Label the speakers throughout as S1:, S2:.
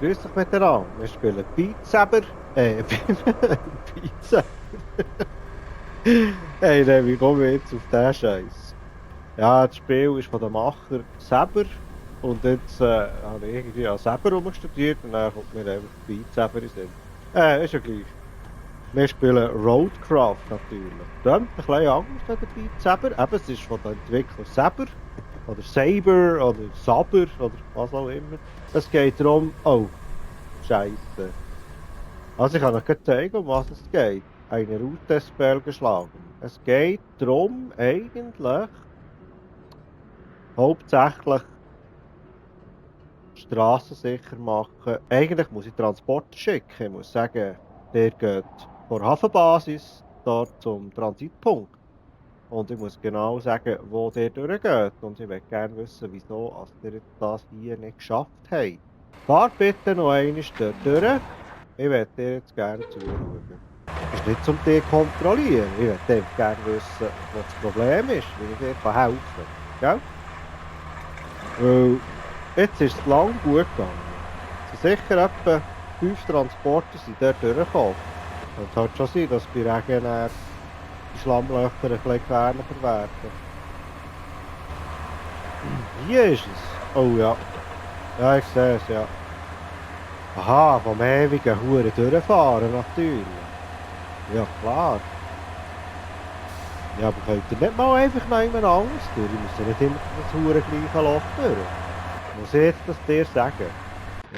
S1: Grüß dich miteinander. Wir spielen Beat Saber. Beat Saber. Hey, nein, wie kommen wir jetzt auf diesen Scheiß? Ja, das Spiel ist von den Macher Saber. Und jetzt habe ich irgendwie an Saber rumstudiert und dann kommt mir einfach Beat Saber in den Sinn. Ist ja gleich. Wir spielen Roadcraft natürlich. Klingt ein bisschen anders als der Beat Saber. Eben, es ist von den Entwicklern Saber. Oder Saber oder Saber oder was auch immer. Es geht darum, oh, Scheiße. Also ich kann euch gleich zeigen, um was es geht. Eine Route Spell geschlagen. Es geht darum, eigentlich hauptsächlich Straßen sicher machen. Eigentlich muss ich Transporter schicken. Ich muss sagen, der geht von Hafenbasis dort zum Transitpunkt. Und ich muss genau sagen, wo der durchgeht. Und ich möchte gerne wissen, wieso als ihr jetzt das hier nicht geschafft habt. Fahrt bitte noch einmal dort durch. Ich möchte dir jetzt gerne zuschauen. Das ist nicht zum dich kontrollieren. Ich möchte einfach gerne wissen, was das Problem ist, wie ich dir helfen kann. Gell? Weil jetzt ist es lang gut gegangen. Es sind sicher etwa 5 Transporter sind dort durchgekommen. Und es sollte schon sein, dass bei Regen dann die Schlammlöcher ein bisschen gefährlicher werden. Hier ist es. Oh ja. Ja, ich sehe es, ja. Aha, vom ewigen Huren durchfahren natürlich. Ja, klar. Ja, aber könnt ihr nicht mal einfach noch jemand anderes durch? Ich muss ja nicht immer das hure gleiche Loch durch. Muss ich jetzt das dir sagen?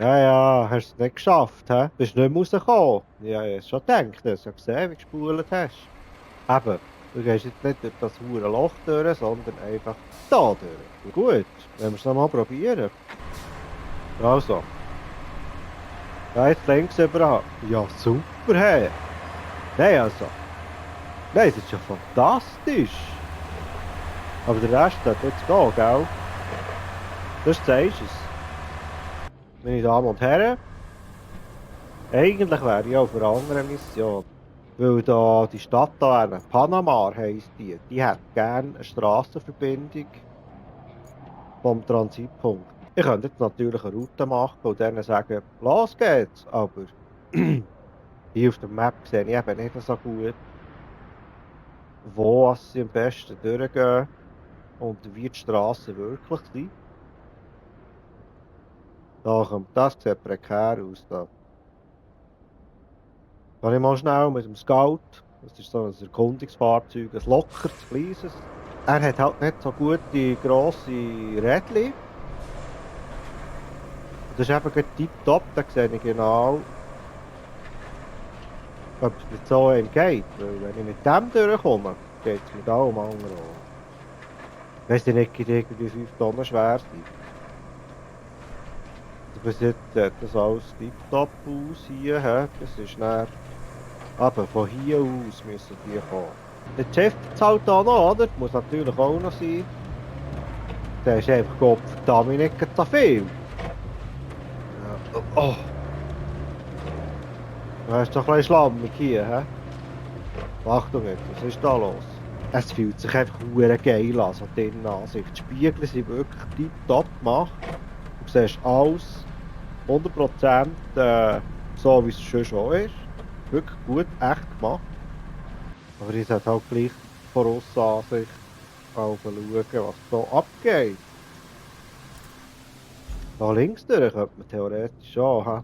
S1: Ja, ja, hast du es nicht geschafft, hä? Bist nicht mehr rausgekommen? Ja, ich hab schon gedacht, ich hab gesehen, wie du gespult hast. Eben, du gehst jetzt nicht durch das hure Loch durch, sondern einfach da durch. Gut, wenn wir es nochmal probieren. Also. Ja, jetzt links überall. Ja, super, hey. Nein, also. Nein, das ist ja fantastisch. Aber der Rest hat jetzt gehen, gell? Das zeigst du es. Meine Damen und Herren, eigentlich wäre ich auf einer anderen Mission. Weil da die Stadt da, Panama heisst die hat gerne eine Strassenverbindung vom Transitpunkt. Ich könnte jetzt natürlich eine Route machen und denen sagen, los geht's, aber hier auf der Map sehe ich eben nicht so gut, wo sie am besten durchgehen und wie die Strassen wirklich sind. Das sieht prekär aus. Da kann ich mal schnell mit dem Scout, das ist so ein Erkundungsfahrzeug, ein lockeres, kleines. Er hat halt nicht so gute, grosse Rädchen. Das ist eben tipptopp, da sehe ich genau, ob es mit so einem geht. Weil wenn ich mit dem durchkomme, geht es mit allem anderen auch. Weiss ich nicht, irgendwie 5 Tonnen schwer sein. Bis jetzt sieht das alles tipptopp aus hier. He? Das ist dann, aber von hier aus müssen die kommen. Der Chef zahlt auch noch, oder? Das muss natürlich auch noch sein. Der ist einfach Gottverdammt nicht so viel. Ja. Oh. Das ist doch ein bisschen schlammig hier, hä? Achtung jetzt, was ist da los? Es fühlt sich einfach hure geil an, so die Innenansicht. Die Spiegel sind wirklich tipptopp gemacht. Du siehst alles 100% so, wie es schon ist. Wirklich gut, echt gemacht. Aber ich sollte halt gleich von Aussenansicht auch schauen, was da abgeht. Da links durch könnte man theoretisch auch, hä?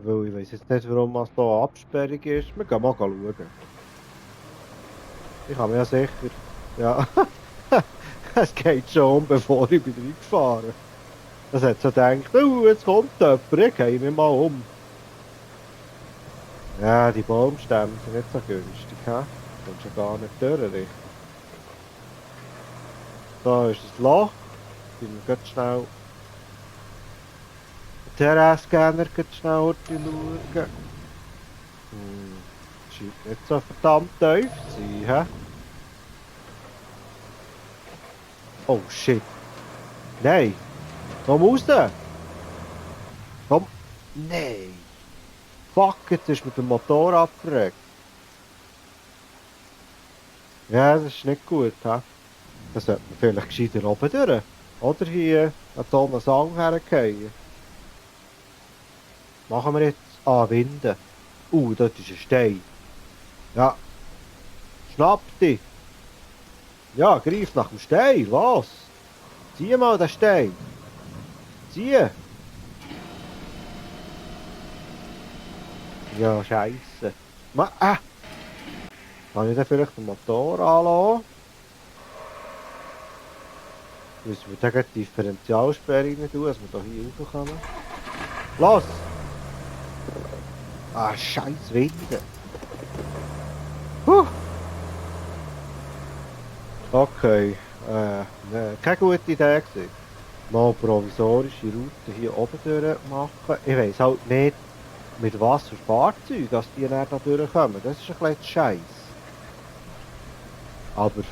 S1: Weil ich weiss jetzt nicht, warum es da Absperrung ist. Wir gehen mal schauen. Ich habe mir ja sicher... Ja, es geht schon, bevor ich bin reingefahren. Das hat so gedacht, jetzt kommt jemand, ich gehe mich mal um. Ja, die Baumstämme sind nicht so günstig, hä? Du kommst ja gar nicht durch, richtig. Da ist das Loch. Ich will ganz schnell... den Terrain-Scanner schnell schauen. Scheint nicht so verdammt tief zu sein, hä? Oh shit. Nein. Komm raus. Komm. Nein. Fuck, jetzt ist mit dem Motor abgeregt. Ja, das ist nicht gut, hä? Das sollte man vielleicht gescheiter oben durch. Oder hier. Eine Tonne Sang hergehen. Machen wir jetzt Winden. Dort ist ein Stein. Ja, schnapp dich. Ja, greif nach dem Stein, los. Zieh mal den Stein. Zieh. Ja, scheisse. Kann ich dann vielleicht den Motor anlassen? Müssen wir dann die Differentialsperre rein tun, dass wir hier raufkommen? Los! Scheiß Winde. Okay, keine gute Idee gewesen. Mal provisorische Route hier oben durch machen. Ich weiss halt nicht, mit was für Fahrzeugen, dass die dann da durchkommen. Das ist ein bisschen Scheiß. Aber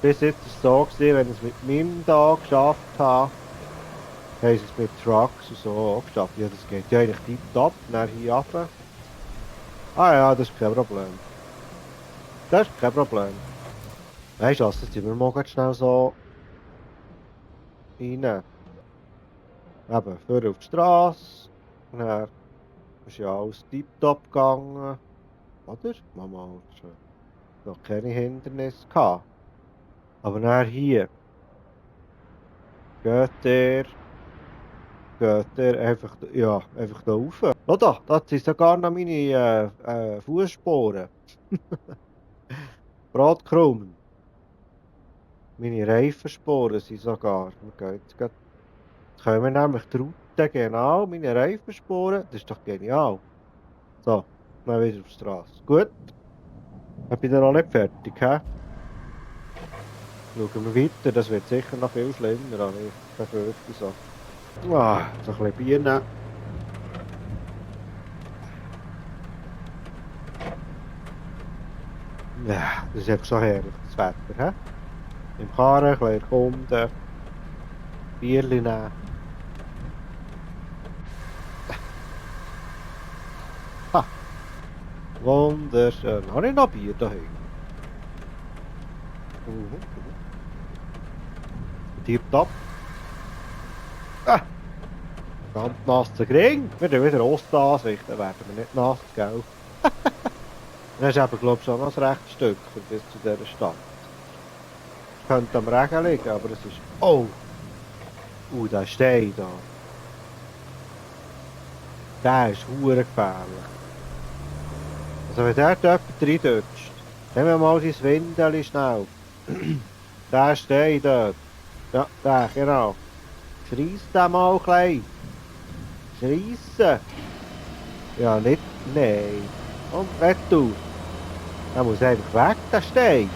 S1: bis jetzt war es so gewesen, wenn ich es mit meinem da geschafft habe, haben sie es mit Trucks und so auch geschafft. Ja, das geht ja eigentlich tipptopp, dann hier runter. Ja, das ist kein Problem. Das ist kein Problem. Weißt du was, das tun wir mal ganz schnell so rein. Eben, vorher auf die Straße. Dann ist ja alles tipptopp gegangen. Oder? Mama, noch keine Hindernisse gehabt. Aber dann hier. Geht der einfach, ja, einfach da rauf. Schau da, das sind sogar noch meine Fußspuren. Brotkrumen. Meine Reifenspuren sind sogar. Können wir nämlich die Route genau, meine Reifenspuren, das ist doch genial. So, dann wieder auf die Straße. Gut. Ich bin noch nicht fertig, hä? Schauen wir weiter, das wird sicher noch viel schlimmer, aber ich befürchte so. So ein bisschen Bier nehmen. Ja, das ist einfach so herrlich, das Wetter, hä? Im Karren, ein bisschen erkunden, Bierchen nehmen. Ha! Wunderschön. Habe ich noch Bier daheim? Tipptopp. Ganz nasser Gring. Wir tun wieder Osten ansichten, dann werden wir nicht nass, gell? Das ist eben, glaube ich, schon noch ein rechtes Stück bis zu dieser Stadt. Es könnte am Regen liegen, aber es ist... Oh! Der Stein da. Der ist verdammt gefährlich. Also wenn der dort jemand reindutscht, nehmen wir mal dein Windel schnell. Der Stein dort. Ja, der, genau. Schreiss den mal klein. Schreissen. Ja, nicht... Nein. Und retour. Der muss einfach weg, der Stein.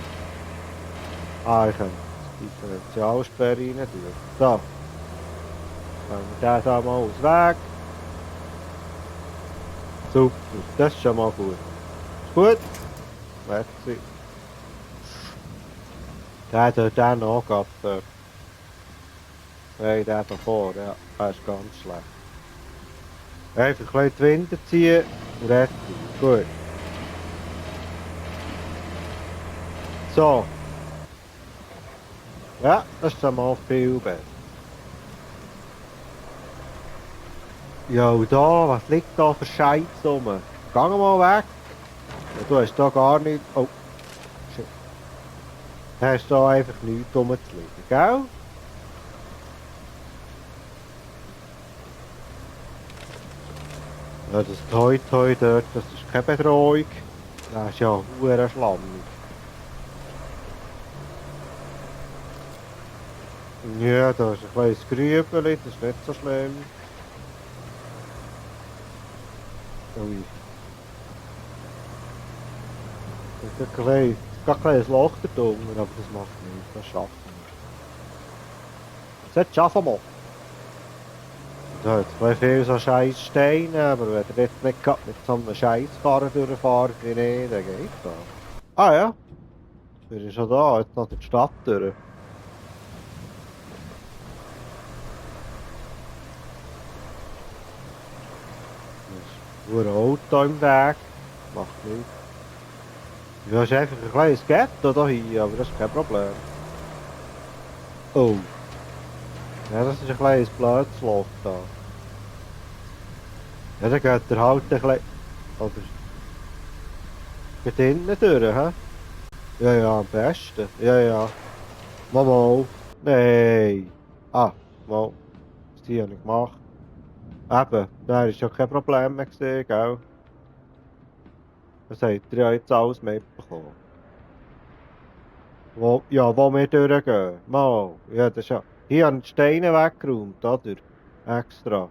S1: Ich könnte die Differentialsperre rein tun. So. Dann wir den da mal aus Weg. Super, das ist schon mal gut. Ist gut. Merci. Der dort noch geht. Hey, der davor, ja, der ist ganz schlecht. Einfach ein bisschen die Winde ziehen und retour. Gut. So. Ja, das ist mal viel besser. Ja, und da, was liegt da für Scheiß rum? Geh mal weg. Ja, du hast da gar nichts. Oh, shit. Du hast da einfach nichts rumzuliegen, gell? Ja, das Toi dort, das ist keine Bedrohung. Das ist ja verdammt schlammig. Ja, da ist ein kleines Grübeli, das ist nicht so schlimm. Ui. Da ist ein kleines Loch da drunter, aber das macht nichts, das schaffen wir. Das schaffen wir. Da hat es viel so scheiß Steine, aber wenn ihr jetzt nicht mit so einem Scheisskarren durchfahrt, dann geht das. Ja, wir sind schon da, jetzt noch durch die Stadt durch. Nur ein Auto im Weg, macht nichts. Du hast einfach ein kleines Ghetto hier, aber das ist kein Problem. Oh. Ja, das ist ein kleines blödes Loch da. Ja, dann geht er halt ein bisschen... Oder geht hinten durch, hä? Ja, ja, am besten. Ja, ja. Mal. Nein. Ah, mal. Das habe ich nicht gemacht. Eben, da ist ja kein Problem mehr gesehen, gell? Das habt ihr ja jetzt alles mitbekommen. Wo wir durchgehen. Mal. Ja, das ist ja... Hier haben die Steine weggeräumt, oder? Extra.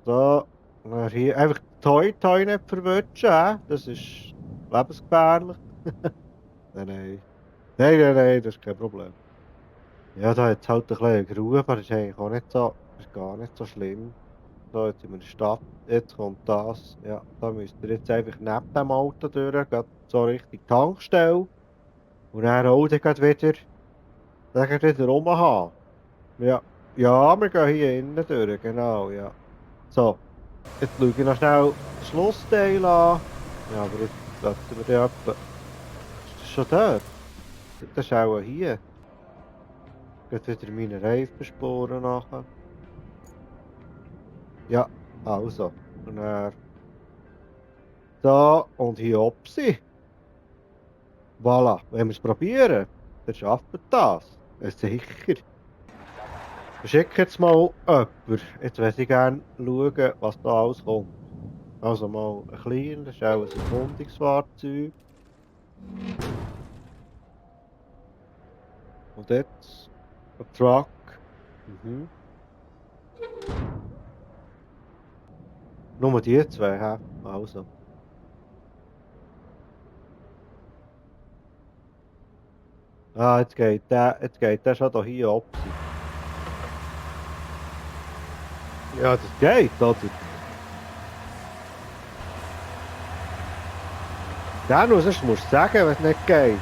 S1: So. Dann hier einfach die Toi nicht verwutschen, hä? Das ist lebensgefährlich. Nein. Nein, das ist kein Problem. Ja, da hat es halt ein bisschen eine Grube, aber das ist eigentlich auch nicht so, das ist gar nicht so schlimm. So, jetzt sind wir in der Stadt, jetzt kommt das. Ja, da müsst ihr jetzt einfach neben dem Auto durch, geht so Richtung Tankstelle. Und dann auch dann geht wieder rumhaben. Ja, ja, wir gehen hier innen durch, genau, ja. So, jetzt schaue ich noch schnell den Schlussteil an. Ja, aber jetzt sollten wir den etwa... Ist das schon dort? Das ist auch hier. Geht wieder meine Reifenspuren nachher. Ja, also. Und dann da und hier oben. Voilà. Wenn wir es probieren, dann schaffen wir das. Sicher. Schick jetzt mal jemanden. Jetzt möchte ich gerne schauen, was da alles kommt. Also mal ein kleiner, das ist auch ein Erkundungsfahrzeug. Und jetzt ein Truck. Mhm. Nur die zwei, hä? Also. Ah, jetzt geht der schon hier oben. Ja, das geht, oder? Ja, nur sonst musst du sagen, wenn es nicht geht.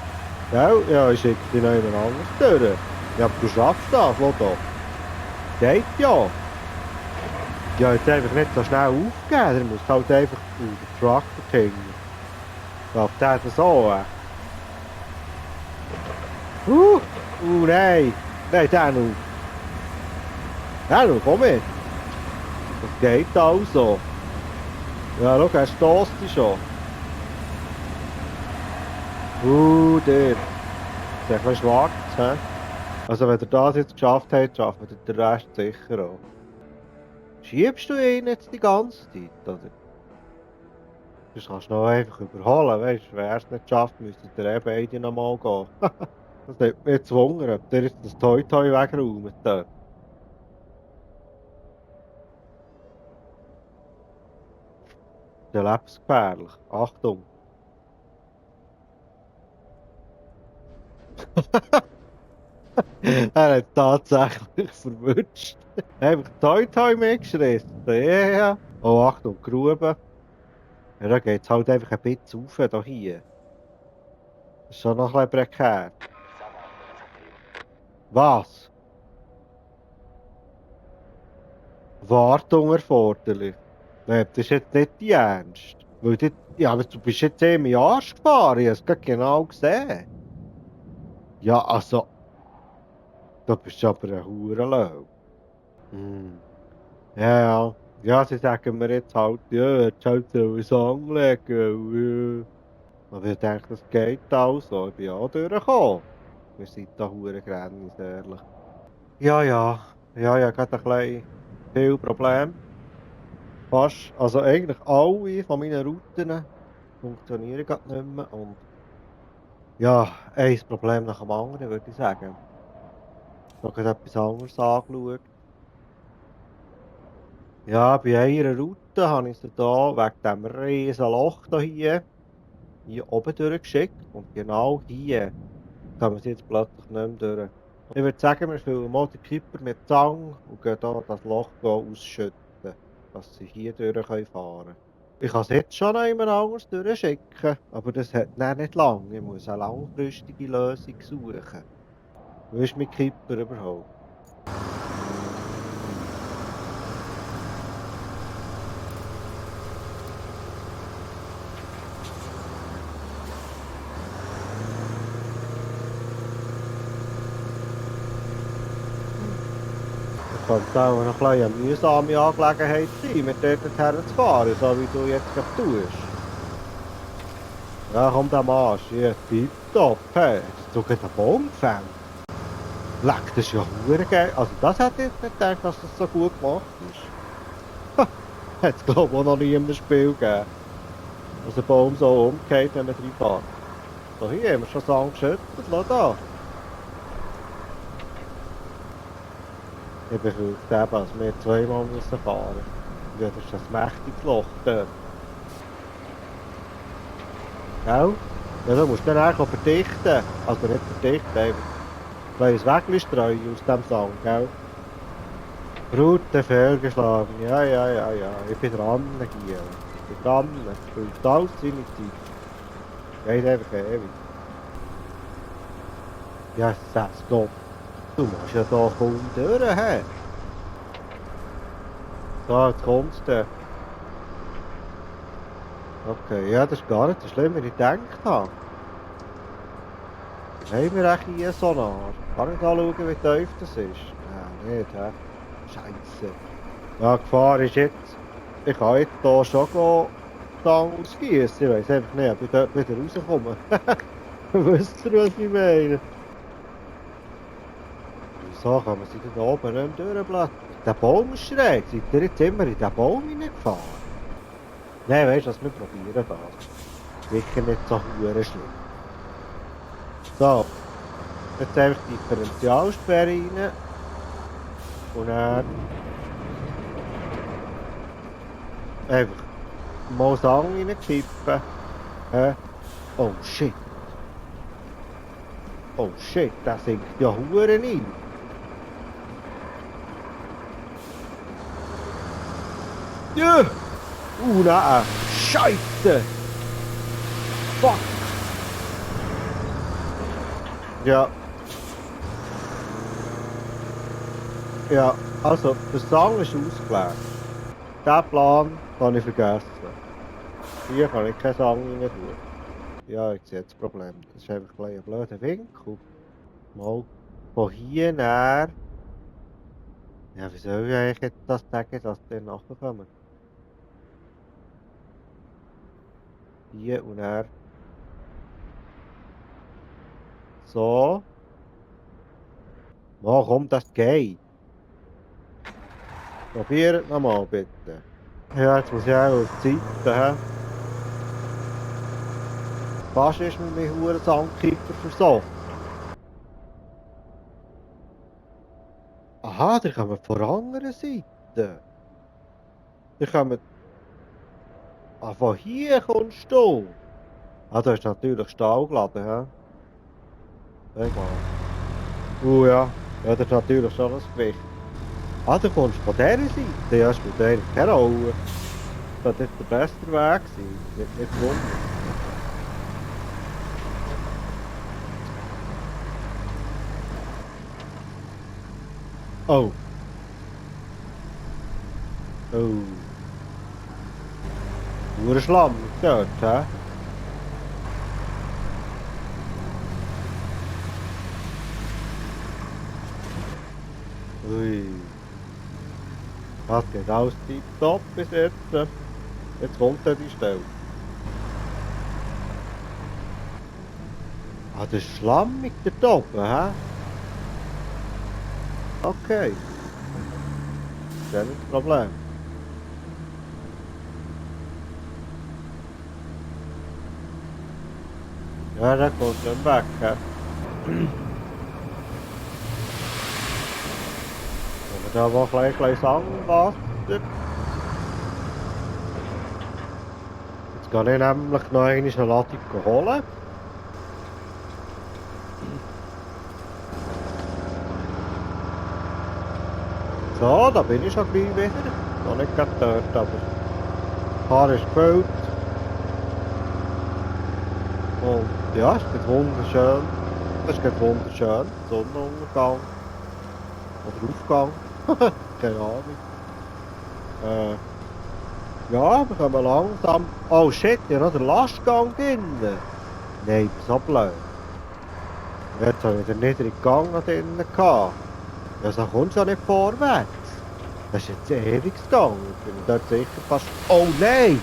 S1: Gell? Ja, ich schicke dich noch jemand anderes durch. Ja, aber du schaffst das, Lotto. Geht ja. Ja, jetzt einfach nicht so schnell aufgeben. Du musst halt einfach den Truck hängen. Läuft der das so? Nein. Nein, der noch. Der noch, komm mit. Das geht also. Ja, schau, er stößt dich schon. Der. Das ist ein bisschen schwarz, hä? Also wenn ihr das jetzt geschafft habt, schafft ihr den Rest sicher auch. Schiebst du ihn jetzt die ganze Zeit, oder? Das kannst du noch einfach überholen, weißt du? Wer es nicht schafft, müsste der eben beide nochmal gehen. Das hat mich gezwungen, ob der jetzt das Toi wegräumt dort. Der ist lebensgefährlich. Achtung! Er hat tatsächlich verwünscht. Einfach Toi mitgeschissen. Ja. Oh, Achtung, Grube. Ja, da geht es halt einfach ein bisschen rauf, hier. Das ist schon noch ein bisschen prekär. Was? Wartung erforderlich? Nein, das ist jetzt nicht die Ernst. Weil du, ja, aber du bist jetzt im Arsch gefahren, ich habe es gerade genau gesehen. Ja, also, da bist du aber ein Hurenlau. Hm. Ja, ja. Ja, sie sagen mir jetzt halt, ja, jetzt halt so ein Song legen. Aber ich denke, das geht also. Ich bin auch durchgekommen. Wir sind da Huren ehrlich. Ja, ja. Ja, ja, gerade ein bisschen viel Problem. Fast, also eigentlich alle von meinen Routen funktionieren gerade nicht mehr. Und ja, ein Problem nach dem anderen, würde ich sagen. Ich habe gerade etwas anderes angeschaut. Ja, bei einer Route habe ich sie da wegen diesem riesen Loch hier oben durchgeschickt. Und genau hier kommen sie jetzt plötzlich nicht mehr durch. Ich würde sagen, wir füllen mal den Kipper mit Zang und gehen hier das Loch ausschütten, dass sie hier durch fahren können. Ich kann es jetzt schon noch jemand anderes durchschicken, aber das hat dann nicht lange. Ich muss eine langfristige Lösung suchen. Wo ist mein Kipper überhaupt? könnte auch noch ein eine mühsame Angelegenheit sein, mit dort zu fahren, so wie du jetzt gerade tust. Ja, komm, der Marsch, hier, tipptopp, hey, hast du gerade einen Baum gefällt? Leck, das ist ja verdammt geil. Also das hätte ich nicht gedacht, dass das so gut gemacht ist. Hat es glaube ich auch noch nie in einem Spiel gegeben. Dass ein Baum so umgeht, wenn man reinfährt. So, hier haben wir schon Sand geschüttet, schau da. Ich befürchte eben, dass wir zweimal müssen fahren müssen. Ja, das ist ein mächtiges Loch dort. Gell? Ja, du musst dann eigentlich auch verdichten. Also nicht verdichten, einfach. Weil es wegstreuen aus dem Sand, gell? Route fehlgeschlagen. Ja. Ich bin dran hier. Ich bin dran. Es braucht alles seine Zeit. Geht einfach ewig. Ja, das Gott. Du musst ja da kaum durch, hä? So, jetzt kommst du. Okay, ja, das ist gar nicht so schlimm, wie ich gedacht habe. Haben wir eigentlich hier Sonar? Kann ich anschauen, wie tief das ist? Ja, nicht, hä? Scheisse. Ja, die Gefahr ist jetzt, ich kann jetzt hier schon ausgießen. Ich weiss einfach nicht, ob ich dort wieder rauskomme. Wisst ihr, was ich meine? Wieso kann man sich da oben nicht mehr durchblättern? Der Baum ist schräg. Seid ihr jetzt immer in den Baum hineingefahren? Nein, weißt du, wir probieren das. Sicher nicht so verdammt schlimm. So. Jetzt einfach die Differentialsperre rein. Und dann einfach mal Sang reinkippen. Oh shit. Oh shit, der sinkt ja Huren rein. Ja! Nein! Scheisse! Fuck! Ja. Ja, also, der Sang ist ausgelegt. Den Plan habe ich vergessen. Hier kann ich keinen Sang rein tun. Ja, ich sehe das Problem. Das ist einfach ein blöder Winkel. Mal von hier näher. Ja, wie soll ich eigentlich jetzt das sagen, dass die nachkommen? Hier und er. So. Oh, komm, das geht. Probiert nochmal bitte. Ja, jetzt muss ich auch auf die Seite. Fast ist mit meinem Huren Sandkipper versorgt. Aha, die kommen von der anderen Seite. Die kommen. Ah, von hier kommst du. Ah, da ist natürlich Stahl geladen, hä? Sag mal. Ja. Ja, das ist natürlich schon ein Gewicht. Ah, du kommst von dieser Seite. Ja, spielt eigentlich keine Rolle. Das wird der beste Weg sein. Nicht wundern. Oh. Oh. Nur Schlamm dort, hä? Ui. Das geht alles tipptopp bis jetzt. Jetzt kommt er die Stelle. Ah, das ist schlammig da oben, hä? Okay. Das ist ja nicht das Problem. Ja, der kommt nicht weg, hä? Wenn wir da mal gleich sagen, was? Jetzt gehe ich nämlich noch eine Ladung holen. So, da bin ich schon gleich wieder. Noch nicht gerade dort, aber das Haar ist gefüllt. Und ja, es geht wunderschön. Es geht wunderschön. Sonnenuntergang. Oder Aufgang. Keine Ahnung. Ja, wir kommen langsam. Oh shit, hier noch der Lastgang drin. Nein, so blöd. Jetzt habe ich den niedrigen Gang noch drin gehabt. Ja, so kommst du auch nicht vorwärts. Das ist jetzt ewig gegangen. Ich bin dort sicher fast... Oh nein!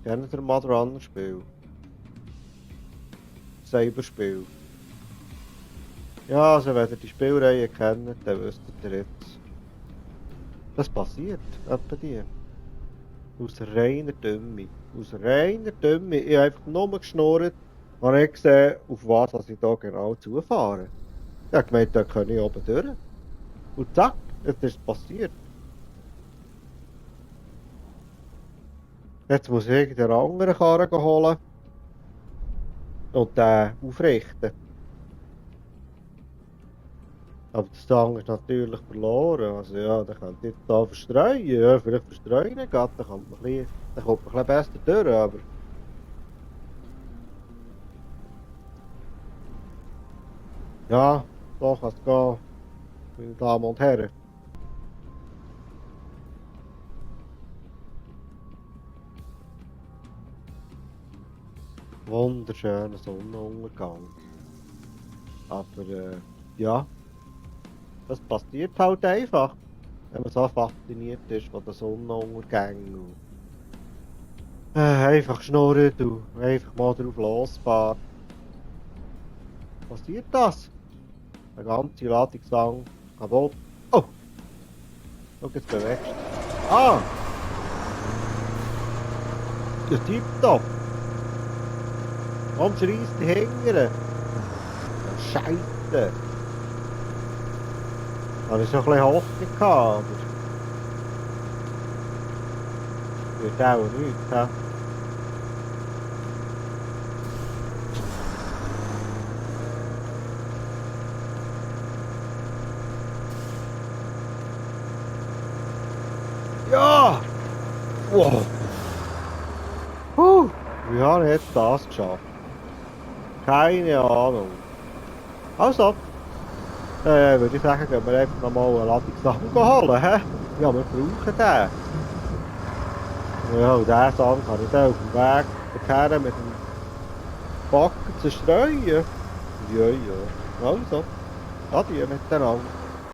S1: Kennt ihr Mother Runner Spiel? Cyberspiel. Ja, also wenn ihr die Spielreihe kennt, dann wisst ihr jetzt. Das passiert, etwa die. Aus reiner Dümme. Aus reiner Dümme. Ich habe einfach nur geschnurrt und nicht gesehen, auf was ich da genau zufahre. Ich habe gemeint, da kann ich oben durch. Und zack, jetzt ist es passiert. Jetzt muss ich den anderen Karren holen und den aufrichten. Aber das Ding ist natürlich verloren. Also ja, dann könnt ihr jetzt hier verstreuen. Ja, vielleicht verstreuen geht, dann kommt man ein bisschen besser durch, aber... Ja, so kann es gehen, meine Damen und Herren. Wunderschöner Sonnenuntergang. Aber ja, das passiert halt einfach, wenn man so fasziniert ist von den Sonnenuntergängen. Einfach schnurren und einfach mal drauf losfahren. Passiert das? Eine ganze Ladungsang kaputt. Oh! Schau, jetzt bewegst du. Ah! Der Typ da! Warum schreist du hingern? Scheisse! Da hatte ich schon ein bisschen Hoffnung gehabt, aber... Wird auch nichts, hä? Ja! Wow! Wie habe ich jetzt das geschafft? Keine Ahnung. Also, würde ich sagen, gehen wir einfach nochmal eine Ladung Sachen holen, hä? Ja, wir brauchen den. Ja, und diesen Sand kann ich dann auf dem Weg dorthin mit dem Backen zerstreuen. Ja, ja. Also, adieu miteinander.